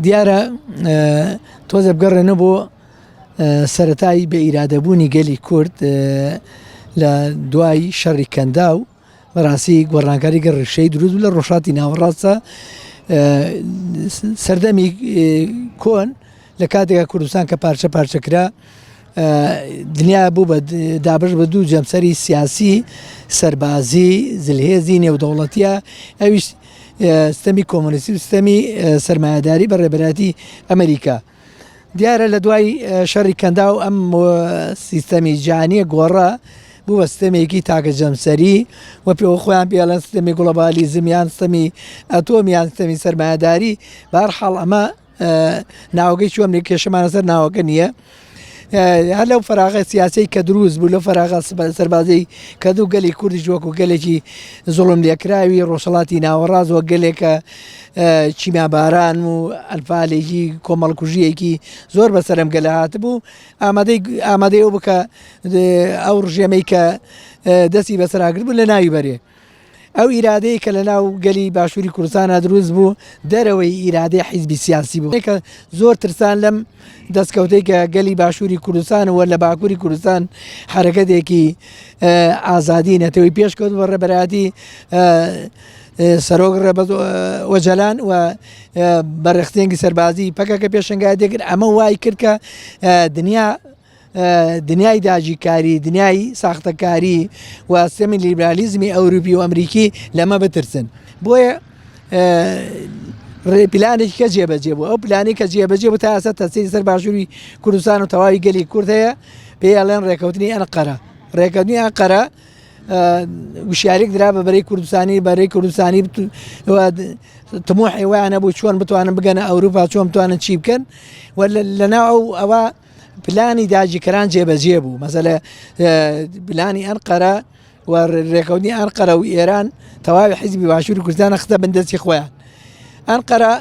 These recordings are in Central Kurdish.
دیارە تۆزێ بگەڕێنە بۆ سەتایی بە ئیرادەبوونی گەلی کورد لە دوای شەڕی کەندا و بەڕاستی گۆڕانکاری گە ڕیشەی دروست لە ڕۆژاتی ناوەڕاستە سەردەمی کۆن لە کاتێکا کوردستان کە پارچە پارچە کرا دنیا بوو بە دابش بە دوو جەمسەری سیاسی سەربازی زلهێزی نێودەوڵەتیە ئەویش ستەمی کۆمۆنیستی و ستەمی سەرمایەداری بە ڕێبەرایەتی ئەمریکا. دیارە لە دوای شەڕی کەنداو ئەم سیستەمی جیهانیە گۆڕا بوو بە ستەمێکی تاکە جەمسەری و پێوە خۆیان پێڵێن ستەمی گڵۆبالیزم یان ستەمی ئەتۆم یان ستەمی سەرمایەداری بەهەرحاڵ ئەمە ناوەکەی چووە منی کێشەمان لەسەر ناوەکە نییە هەر لەو فراغە سیاسی کە دروست بوو لە فراغە سەربازی کە دوو گەلی کوردیش وەکو گەلێکی زوڵم لێکراوی ڕۆژهەڵاتی ناوەڕاست وە گەلێکە کیمیاباران و ئەنفالێکی کۆمەڵکوژیەکی زۆر بەسەرم گەلە هاتبوو ئامادەی ئامادەی ئەو بکە ئەو ڕژێمەی کە دەستی بەسەراگرت بوو لە ناوی بەرێ. ئەو ئیرادەیە کە لە ناو گەلی باشووری کوردستانە دروست بوو دەرەوەی ئیرادەی حیزبی سیاسی بوو کە زۆر ترسان لەم دەستکەوتەی کە گەلی باشووری کوردستان و لە باکووری کوردستان حرەکەتێکی ئازادی نەتەوەی پێشکەوت بە ڕێبەرایەتی سەرۆک ڕێبەز ئۆجەلان و بە ڕێکخستنێکی سەربازی پەکەکە پێشەنگایەتی کرد ئەمە وای کرد کە دنیا دنیای داگیرکاری، دنیای ساختەکاری و سیستەمی لیبرالیزمی ئەوروپی و ئەمریکی لەمە بترسن. بۆیە پلانێکی کە جێبەجێ بوو ئەو پلانی کە جێبەجێ بوو تا ئێستا تەسیری سەر باشووری کوردستان و تەواوی گەلی کورد هەیە پێی ئەڵێن ڕێکەوتنی ئەنقەرە ڕێکەوتنی ئەنقەرە وشیاریک درا بە بەرەی کوردستانی بەرەی کوردستانی تموحی وایان هەبوو چۆن بتوانن بگەنە ئەوروپا چۆن بتوانن چی بکەن و لەناو ئەو ئەوە پلانی داگیرکەران جێبەجێ بوو مەسەلە پلانی ئەنقەرە و ڕێکەوتنی ئەنقەرە و ئێران تەواوی حیزبی باشووری کوردستان خستە بن دەستی خۆیان ئەنقەرە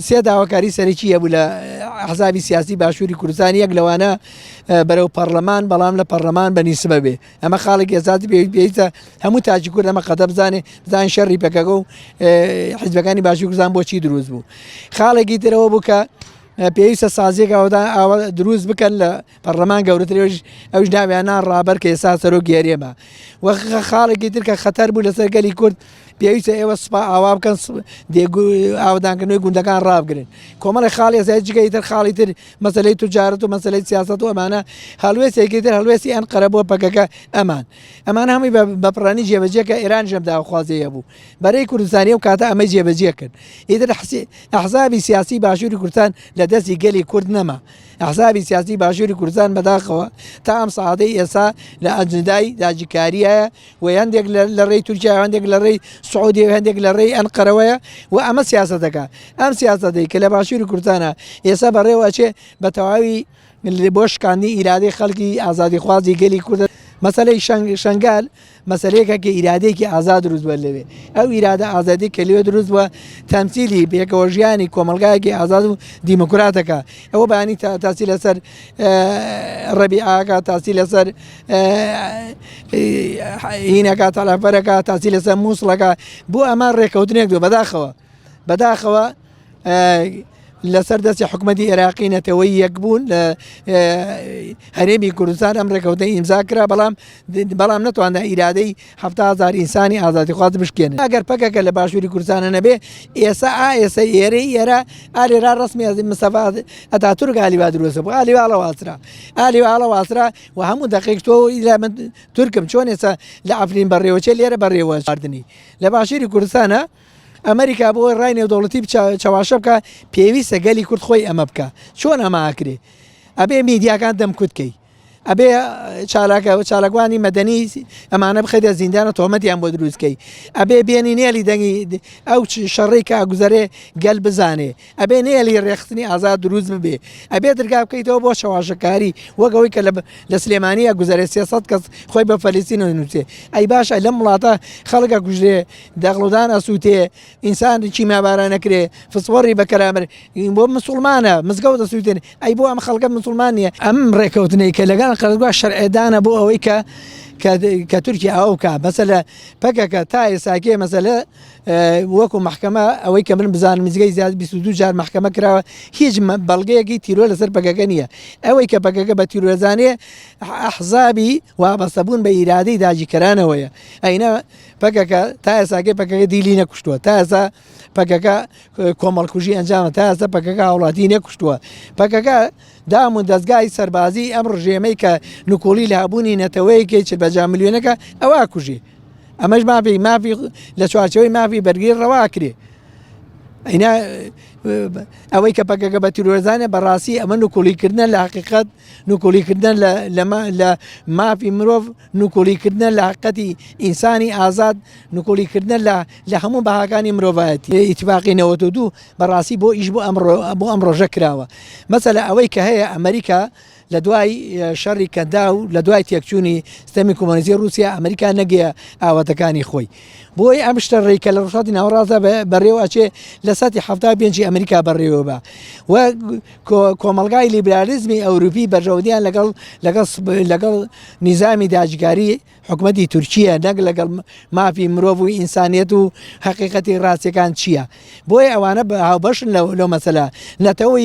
سێ داواکاری سەرەکی هەبوو لە حزابی سیاسی باشووری کوردستان یەک لەوانە بەرەو پەرلەمان بەڵام لە پەرلەمان بە نیسبە بێ ئەمە خاڵێک ئێزاتی پێویستە هەموو تاکی کورد ئەمە قەدە بزانێ بزان شەڕی پەکەکە و حیزبەکانی باشووری کوردستان بۆچی دروست بوو خاڵێکی ترەوە بوو کە پێویستە سازیەک ئاوەدا ئاوا دروست بکەن لە پەرلەمان گەورەتر ئەوش ئەوش ناویان نا ڕابەر کە ئێستا سەرۆکی هەرێمە وە خاڵێکی تر کە خەتەر بوو لەسەر گەلی کورد پێویستە ئێوە سوپا ئاوا بکەن ئاوەدانکردنەوەی گوندەکان ڕابگرن کۆمەڵی خاڵی ئێستا جگەی تر خاڵی تر مەسلەی توجارەت و مەسلەی سیاست و ئەمانە هەڵوێستێکی تر هەڵوێستی ئەنقەرە بۆ پەکەکە ئەمان ئەمان هەمووی بە پڕانی جێبەجێ کە ئێران ژەم داخوازی هەبوو بەرەی کوردستانی ئەو کاتە ئەمەی جێبەجێ کرد. ئیتر ئەحزابی سیاسی باشووری کوردستان لە دەستی گەلی کورد نەما. ئەحزابی سیاسی باشووری کوردستان بەداخەوە تا ئەم سەعاتەی ئێستا لە ئەجندای داگیرکارییە و هەندێک لە ڕێی تورکیا هەندێک لە ڕێی سعودی و هەندێک لە ڕێی ئەنقەرەوەیە و ئەمە سیاسەتەکە. ئەم سیاسەتەی کە لە باشووری کوردستانە ئێستا بەڕێوە ئەچێ بە تەواوی بۆ شکاندنی ئیرادەی خەڵکی ئازادیخوازی گەلی کوردە. مەسەلەی شەنگال مەسەلەیەکە کە ئیرادەیەکی ئازاد دروست بووە لەوێ ئەو ئیرادە ئازادی کە لەوێ دروست بووە تەمسیلی پێکەوە ژیانی کۆمەڵگایەکی ئازاد و دیموکراتەکە ئەوە بانی تاسی لەسەر ڕەبیعاکە تاسی لەسەر هینەکە تەلافەرەکە تاسی لەسەر مووسڵەکە بۆ ئەمە ڕێکەوتنێک دوو بەداخەوە بەداخەوە لەسەر دەستی حکومەتی عێراقی نەتەوەی یەکبوون لە هەرێمی کوردستان ئەم ڕێکەوتنە ئیمزا کرا بەڵام بەڵام نەتواندا ئیرادەی هزار ئینسانی ئازادیخواز بشکێنن ئەگەر پەکەکە لە باشووری کوردستانە نەبێ ئێسا ئا ئێستا ئێرەی ئێرە ئالێرا ڕسمی مستەفا ئەتاتورک ئالیوا دروستە بوو ئالیوا ئاڵەواسرا ئالیوا ئاڵەواسرا و هەموو دقیق تۆ ئیلا من تورکم چۆن ئێستا لە عەفرین بەڕێوەچێ لێرە بەڕێوە خواردنی لە باشووری کوردستانە ئەمریکا بۆ ڕای نێودەوڵەتی چەواشە بکە پێویستە گەلی کورد خۆی ئەمە بکە چۆن ئەمە ئاکرێ ئەبێ میدیاکان دەمکوت کەی ئەبێ چالاکە و چالاکوانی مەدەنی ئەمانە بخەیتە زیندانە تۆمەتیان بۆ دروستکەی ئەبێ بێنی نێلی دەنگی ئەو شەڕی کە گوزەرێ گەل بزانێ ئەبێ نێلی ڕێخستنی ئازاد دروست ببێ ئەبێ درگا بکەیتەوە بۆ چەواشەکاری وەک ئەوەی کە لە سلێمانی ئەگوزەرێ 300 کەس خۆی بە فەلیستین نووسێ ئەی باشە لەم وڵاتە خەڵک ئەکوژرێ دەغڵودان ئەسووتێ ئینسان کیمیاباران ئەکرێ فسفۆڕی بەکەرامر بۆ مسوڵمانە مزگەوت ئەسووتێن ئەی بۆ ئەم خەڵکە مسوڵمان نییە ئەم ڕێکەوتنەی کە لەگەڵ قەرزگا شەرعێدانە بۆ ئەوەی کە کە تورکیا ئەو بکا مەسەلە پەکەکە تا ئێساکێ مەسەلە. وەکو مەحکەمە ئەوەی کە من بزانم نزیکەی زیاد 22 جار مەحکەمە کراوە هیچ بەڵگەیەکی تیرۆر لەسەر پەکەکە نییە ئەوەی کە پەکەکە بە تیرۆرزانێ ئەحزابی وابەستەبوون بە ئیرادەی داگیرکەرانەوەیە ئەینا پەکەکە تا ئێساکەی پەکەکە دیلی نەکوشتووە تا ئێستا پەکەکە کۆمەڵکوژی ئەنجامە تا ئێستا پەکەکە هاوڵاتی نەکوشتووە پەکەکە دام و دەستگای سەربازی ئەم ڕژێمەی کە نکوڵی لە هەبوونی نەتەوەیەکی چل بەجا ملیۆنەکە ئەوە کوژی ئەمەش مافی مافی لە چوارچەوەی مافی بەرگری ڕەواکرێ ئەینا ئەوەی کە پەکەکە بە تیرۆرزانە بەڕاستی ئەمە نکوڵیکردنە لە حقیقت نکوڵیکردنە لە مافی مرۆڤ نکوڵیکردنە لە حقیقەتی ئینسانی ئازاد نکوڵیکردنە لە لە هەموو بەهاکانی مرۆڤایەتی ئیتفاقی 92 بەڕاستی بۆ ئیش بۆ ئەمڕۆ بۆ ئەم ڕۆژە کراوە مەسەلە ئەوەی کە هەیە ئەمریکا لە دوای شەڕی کەنداو لە دوای تێکچوونی ستەمی کۆمۆنیستی ڕووسیا ئەمریکا نەگەیە ئاواتەکانی خۆی بۆی ئەم شتە ڕێی کە لە ڕۆژهەڵاتی ناوەڕاستدا بەڕێوە ئەچێ لە سەتی 75 ئەمریکا بەڕێوە بە و کۆمەڵگای لیبرالیزمی ئەوروپی بەرژەوەندیان لەگەڵ لەگەڵ لەگەڵ نیزامی داگیرکاری حکومەتی تورکیە نەک لەگەڵ مافی مرۆڤ و ئینسانیەت و حەقیقەتی ڕاستیەکان چییە بۆیە ئەوانە هاوبەشن لەو مەسەلە نەتەوە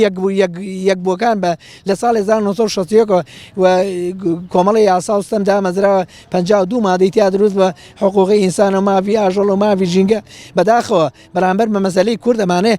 یەکبووەکان بە لە ساڵی 1961 و کۆمەڵی یاسا و ستەم دامەزراوە 52 مادەی تیا دروست بە حقوقی ئینسان و مافی ئاژەڵ و مافی ژینگە بەداخەوە بەرامبەر بە مەسەلەی کورد ئەمانە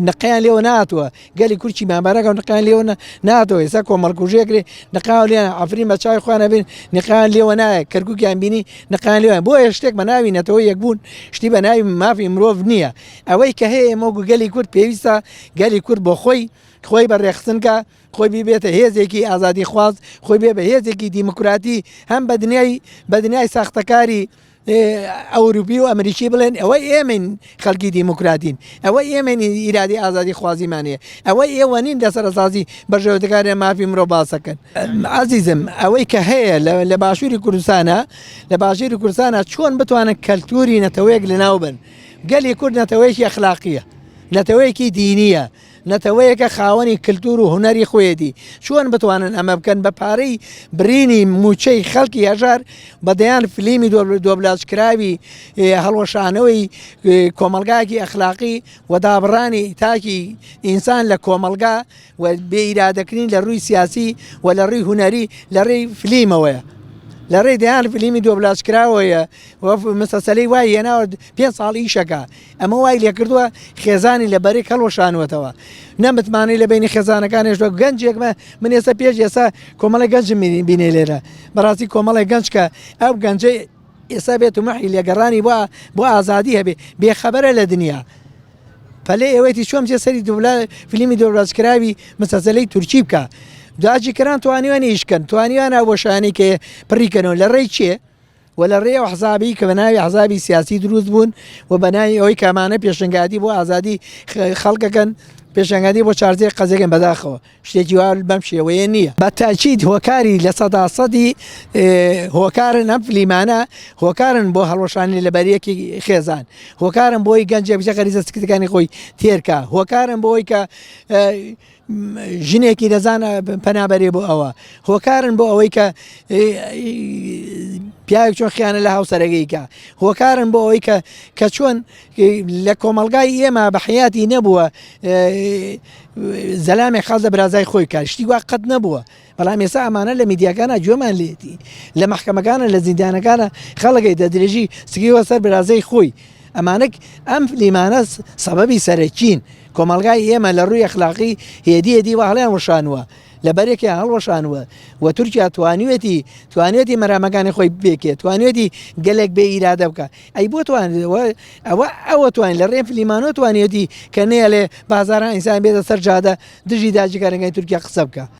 نقیان لێوە ناتوە گەلی کورد چیمانبارەکە و نقیان لێوە ناتەوە ئێستا کۆمەڵکوژیەکرێ نقاو لێ عەفرین بە چاوی خۆیان بین نقیان لێوە نایە کەرکوکیان بینی نقیان لێوە بۆیە شتێک بە ناوی نەتەوە یەکبوون شتی بە ناوی مافی مرۆڤ نییە ئەوەی کە هەیە ئێمە وەکو گەلی کورد پێویستە گەلی کورد بۆ خۆی خۆی بە ڕێکخستن کە خۆی ببێتە هێزێکی ئازادی خواز خۆی بێ بە هێزێکی دیموکراتی هەم بە دنیای بە دنیای ساختەکاری ئەوروپی و ئەمریکی بڵێن ئەوە ئێمەین خەڵکی دیموکراتین ئەوە ئێمەین ئیرادی ئازادی خوازیمان هەیە ئەوە ئێوە نین لەسەر ئەساسی بەرژەوەندەکانی مافی مرۆڤ باسەکەن ئازیزم ئەوەی کە هەیە لە باشووری کوردستانە لە باشووری کوردستانە چۆن بتوانن کەلتوری نەتەوەیەک لەناو بن گەلی کورد نەتەوەیەکی ئەخلاقیە نەتەوەیەکی دینیە نەتەوەیەکە خاوەنی کلتور و هونەری خۆیەتی، چۆن بتوانن ئەمە بکەن بە پارەی برینی موچەی خەڵکی هەژار بە دەیان فلیمی دۆبلاجکراوی هەڵوەشانەوەی کۆمەڵگایەکی ئەخلاقی و دابڕانی تاکی ئینسان لە کۆمەڵگا و بێ ئیرادەکردنی لە ڕووی سیاسی و لە ڕووی هونەری لە ڕێی فلیمەوەیە. لە ڕێی دەیان فلیمی دۆبلاجکراوەیە و مسەسەلەی وای هێناوە پێ ساڵ ئیشەکە ئەمە وای لێکردووە خێزانی لە بەرێک هەڵوەشانوەتەوە نە متمانەی لە بینی خێزانەکان هێشتوە گەنجێک مە من ئێستا پێش ئێستا کۆمەڵی گەنجم بینێ لێرە بەڕاستی کۆمەڵی گەنج کە ئەو گەنجەی ئێستا بێت و مەحی لێگەڕانی بۆ بۆ ئازادی هەبێ بێخەبەرە لە دنیا پەلێ ئێوەتی چۆم جێ سەری دوبلا فیلمی دۆبلاجکراوی مسەسەلەی تورکی بکە داگیرکەران توانیوان ئیشکەن توانیوان ئەو بۆشانی کە پڕیکەنەوە لە ڕێی چێ و لە ڕێی ئەو حزابی کە بە ناوی حزابی سیاسی دروست بوون و بە ناوی ئەوەی کامانە پێشەنگاتی بۆ ئازادی خەڵکەکەن پێشەنگاتی بۆ چارزێ قەزەکەن بەداخەوە شتێکی وا بەم شێوەیە نییە بە تاکید هۆکاری لە سەدا سەدی هۆکارن ئەم فلیمانە هۆکارن بۆ هەڵوەشانی لە بەریەکی خێزان هۆکارن بۆی گەنجێک بچێ غەریزە سکتەکانی خۆی تێرکا هۆکارن بۆی کە ژنێکی دەزانە پەنابەرێ بۆ ئەوە هۆکارن بۆ ئەوەی کە پیاوێک چۆن خیانە لە هاوسەرەکەی کە هۆکارن بۆ ئەوەی کە کە چۆن لە کۆمەلگای ئێمە بە حیاتی نەبووە زەلامێک خاز لە برازای خۆی کار شتی وا قەت نەبووە بەڵام ئێستا ئەمانە لە میدیاکانە گوێمان لێتی لە مەحکەمەکانە لە زیندانەکانە خەڵەکەی دەدرێژی سکیوە سەر برازەی خۆی ئەمانە ئەم فلیمانە سەبەبی سەرەکین کۆمەڵگای ئێمە لە ڕووی ئەخلاقی هێدی هێدی وا هەڵیان وەشانووە لە بەرێکیان هەڵوەشانووە و تورکیا توانیوێتی توانیوێتی مەرامەکانی خۆی بپێکێت توانیوێتی گەلێک بێ ئیرادە بکە ئەی بۆ توان ئەوە ئەوە توانین لە ڕێ فلیمانۆ توانیوێتی کە نەیەلێ بازاران ئینسان بێتە سەر جادە دژی داگیرکارەکانی تورکیا قسە بکە.